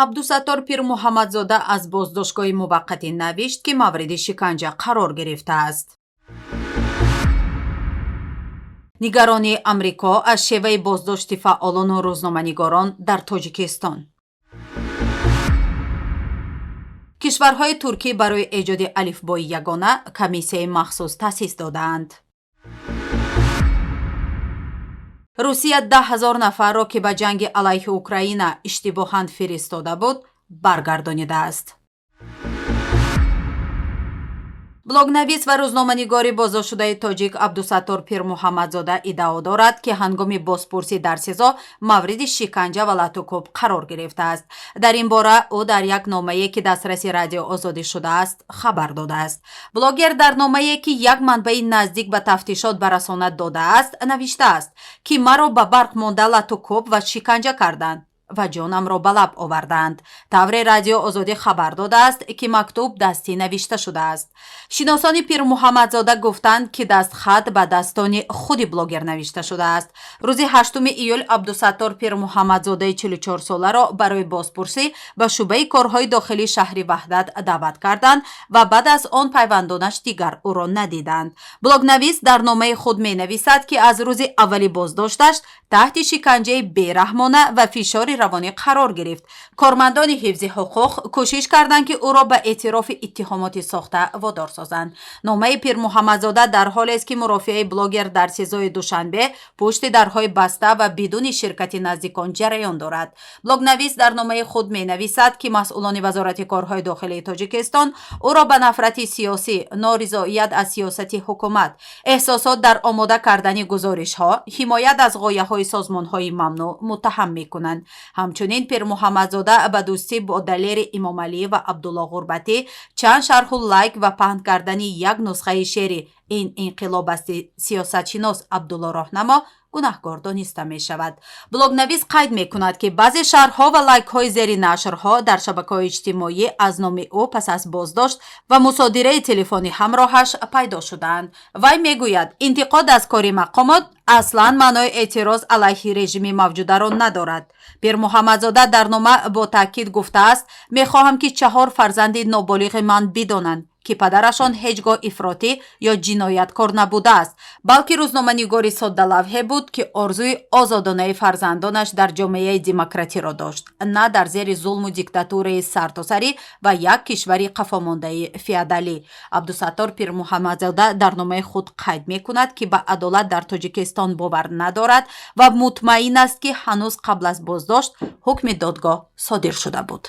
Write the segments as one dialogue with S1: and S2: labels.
S1: Абдусаттор Пирмуҳаммадзода аз боздоштгоҳи муваққатӣ навишт, ки мавриди шиканҷа қарор гирифтааст. Нигаронии Амрико аз шеваи боздошти фаъолону рӯзноманигорон дар Тоҷикистон. Кишварҳои туркӣ барои эҷоди алифбои ягона комиссияи махсус таъсис додаанд. Русия 10 000 нафарро, ки ба ҷанги алайҳи Украина иштибоҳан фиристода буд, баргардонидааст. Блогнавис ва рӯзноманигори боздоштшудаи тоҷик Абдусаттор Пирмуҳаммадзода иддао дорад, ки ҳангоми бозпурсӣ дар СИЗО мавриди шиканҷа ва латукӯб қарор гирифтааст. Дар ин бора ӯ дар як номае, ки дастраси Радио Озодӣ шудааст, хабар додааст. Блогер дар номае, ки як манбаи наздик ба тафтишот ба расона додааст, навиштааст, ки маро ба барқ монда латукӯб ва шиканҷа карданд ва ҷонамро ба лаб овардаанд. Тавре Радио Озодӣ хабар додааст, ки мактуб дастӣ навишта шудааст. Шиносони Пирмуҳаммадзода гуфтанд, ки дастхат ба дастони худи блогер навишта шудааст. Рӯзи 8 июл Абдусаттор Пирмуҳаммадзодаи 44-соларо барои бозпурсӣ ба шӯъбаи корҳои дохилии шаҳри Ваҳдат даъват карданд ва баъд аз он пайвандонаш дигар ӯро надиданд. Блогнавис дар номаи худ менависад, ки аз рӯзи аввали боздошташ таҳти шиканҷаи бераҳмона ва фишори равонӣ қарор гирифт. Кормандони ҳифзи ҳуқуқ кӯшиш карданд, ки ӯро ба эътирофи иттиҳомоти сохта водор созанд. Номаи Пирмуҳаммадзода дар ҳолест, ки мурофиаи блогер дар СИЗОи Душанбе пушти дарҳои баста ва бидуни ширкати наздикон ҷараён дорад. Блогнавис дар номаи худ менависад, ки масъулони Вазорати корҳои дохилии Тоҷикистон ӯро ба нафрати сиёсӣ, норизоият аз сиёсати ҳукумат, эҳсосот дар омода кардани гузоришҳо, ҳимоят аз ғояҳои созмонҳои мамнӯъ муттаҳам мекунанд. Ҳамчунин Пирмуҳаммадзода ба дӯстӣ бо Далери Имомалӣ ва Абдулло Ғурбатӣ, чанд шарҳу лайк ва паҳн кардани як нусхаи шеъри «Ин инқилоб асти» сиёсатшинос Абдулло Роҳнамо гунаҳкор дониста мешавад. Блогнавис қайд мекунад, ки баъзе шарҳҳо ва лайкҳои зери нашрҳо дар шабакаҳои иҷтимоӣ аз номи ӯ пас аз боздошт ва мусодираи телефони ҳамроҳаш пайдо шудаанд. Вай мегӯяд, интиқод аз кори мақомот аслан маънои эътироз алайҳи режими мавҷударо надорад. Пирмуҳаммадзода дар нома бо таъкид гуфтааст: «Мехоҳам, ки чаҳор фарзанди ноболиғи ман бидонанд, ки падарашон ҳеҷ гоҳ ифротӣ ё ҷинояткор набудааст, балки рӯзноманигори соддалавҳе буд, ки орзуи озодонаи фарзандонаш дар ҷомеаи демократиро дошт, на дар зери зулму диктатураи сартосарӣ ва як кишвари қафомондаи феодалӣ». Абдусаттор Пирмуҳаммадзода дар номаи худ қайд мекунад, ки ба адолат дар Тоҷикистон бовар надорад ва мутмаин аст, ки ҳанӯз қабл аз боздошт ҳукми додгоҳ содир шуда буд.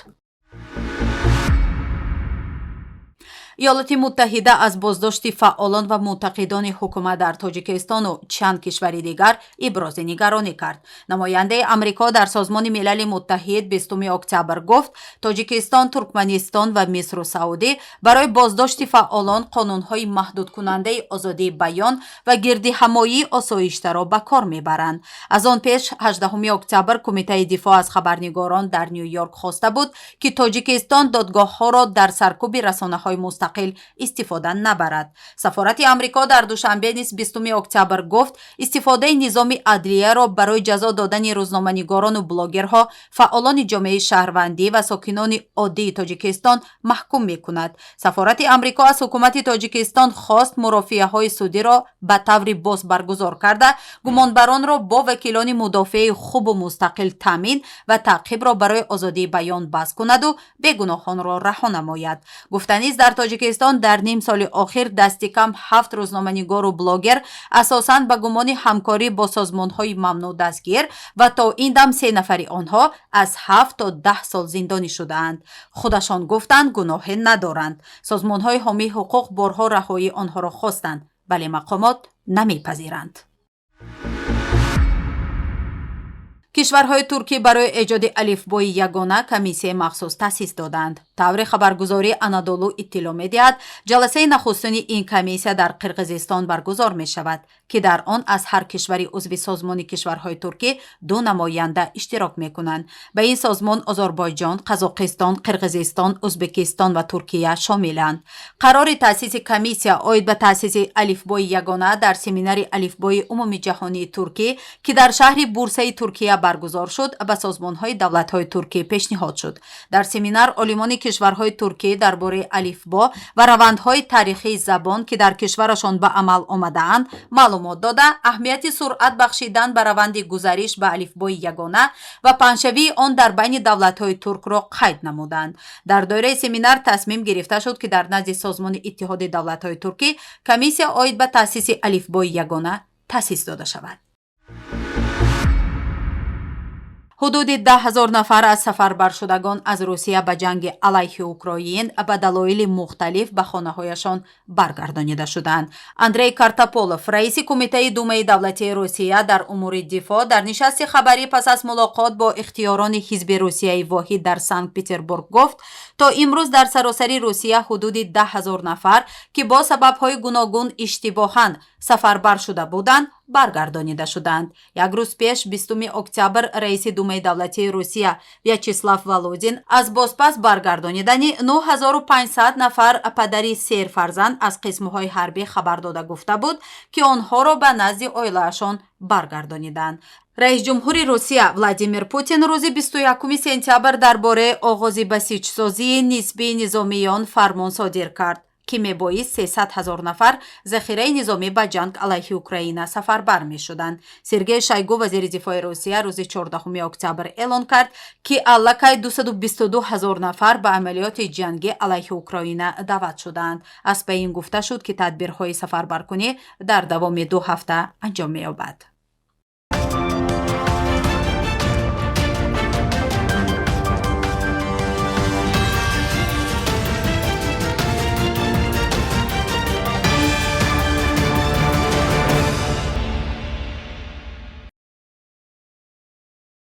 S1: Иёлоти Муттаҳида аз боздошти фаъолон ва мунтақидони ҳукумат дар Тоҷикистону чанд кишвари дигар ибрози нигаронӣ кард. Намояндаи Амрико дар Созмони Милали Муттаҳид 20 октябр гуфт, Тоҷикистон, Туркманистон ва Мисру Саудӣ барои боздошти фаъолон қонунҳои маҳдудкунандаи озодии баён ва гирдиҳамоии осоиштаро ба кор мебаранд. Аз он пеш, 18 октябр, Кумитаи дифоъ аз хабарнигорон дар Ню Йорк хоста буд, ки Тоҷикистон додгоҳҳоро дар саркӯби расонаҳои мустақил истифода набарад. Сафорати Амрико дар Душанбе низ 20 октябр гуфт, истифодаи низоми адлияро барои ҷазо додани рӯзноманигорону блогерҳо, фаъолони ҷомеаи шаҳрвандӣ ва сокинони оддии Тоҷикистон маҳкум мекунад. Сафорати Амрико аз ҳукумати Тоҷикистон хост, мурофиаҳои судиро ба таври боз баргузор карда, гумонбаронро бо вакилони мудофиаи хубу мустақил таъмин ва таъқибро барои озодии баён бас кунаду бегуноҳонро раҳо намояд. Гуфтанист, дар Тоҷикистон дар ним соли охир дасти кам ҳафт рӯзноманигору блогер асосан ба гумони ҳамкорӣ бо созмонҳои мамнӯъ дастгир ва то ин дам се нафари онҳо аз 7 то 10 сол зиндонӣ шудаанд. Худашон гуфтанд, гуноҳе надоранд. Созмонҳои ҳомии ҳуқуқ борҳо раҳоии онҳоро хостанд, вале мақомот намепазиранд. Кишварҳои туркӣ барои эҷоди алифбои ягона комиссияи махсус таъсис доданд. Тавре хабаргузории Анадолу иттилоъ медиҳад, ҷаласаи нахустини ин комиссия дар Қирғизистон баргузор мешавад, ки дар он аз ҳар кишвари узви Созмони кишварҳои туркӣ ду намоянда иштирок мекунанд. Ба ин созмон Озарбойҷон, Қазоқистон, Қирғизистон, Ӯзбекистон ва Туркия шомиланд. Қарори таъсиси комиссия оид ба таъсиси алифбои ягона дар семинари алифбои умумиҷаҳонии туркӣ, ки дар шаҳри Бурсаи Туркия Баргузор шуд, ба созмонҳои давлатҳои туркӣ пешниҳод шуд. Дар семинар олимони кишварҳои туркӣ дар бораи алифбо ва равандҳои таърихии забон, ки дар кишварашон ба амал омадаанд, маълумот дода, аҳамияти суръат бахшидан ба раванди гузариш ба алифбои ягона ва паҳншавии он дар байни давлатҳои туркро қайд намуданд. Дар доираи семинар тасмим гирифта шуд, ки дар назди Созмони Иттиҳоди Давлатҳои Туркӣ комиссия оид ба таъсиси алифбои ягона таъсис дода шавад. Ҳудуди 10 000 нафар аз сафарбаршудагон аз Русия ба ҷанги алайҳи Украин ба далоили мухталиф ба хонаҳояшон баргардонида шуданд. Андрей Картаполов, раиси Кумитаи Думаи давлатии Русия дар умури дифоъ, дар нишасти хабарӣ пас аз мулоқот бо ихтиёрони ҳизби Русияи Воҳид дар Санкт Петербург гуфт, то имрӯз дар саросари Русия ҳудуди 10 000 нафар, ки бо сабабҳои гуногун иштибоҳан сафарбар шуда буданд, баргардонида шуданд. Як рӯз пеш, 20 октябр, раиси Думаи давлатии Русия Вячеслав Володин аз бозпас баргардонидани 9500 нафар падари серфарзанд аз қисмҳои ҳарбӣ хабар дода, гуфта буд, ки онҳоро ба назди оилаашон баргардониданд. Раисҷумҳури Русия Владимир Путин рӯзи 21 сентябр дар бораи оғози басиҷсозии нисбии низомиён фармон содир кард, ки мебоист 300 ҳазор нафар захираи низомӣ ба ҷанг алайҳи Украина сафарбар мешуданд. Сергей Шойгу, вазири дифои Русия, рӯзи 14 октябр эълон кард, ки аллакай 222 ҳазор нафар ба амалиёти ҷангӣ алайҳи Украина даъват шудаанд. Аз паи ин гуфта шуд, ки тадбирҳои сафарбаркунӣ дар давоми 2 ҳафта анҷом меёбад.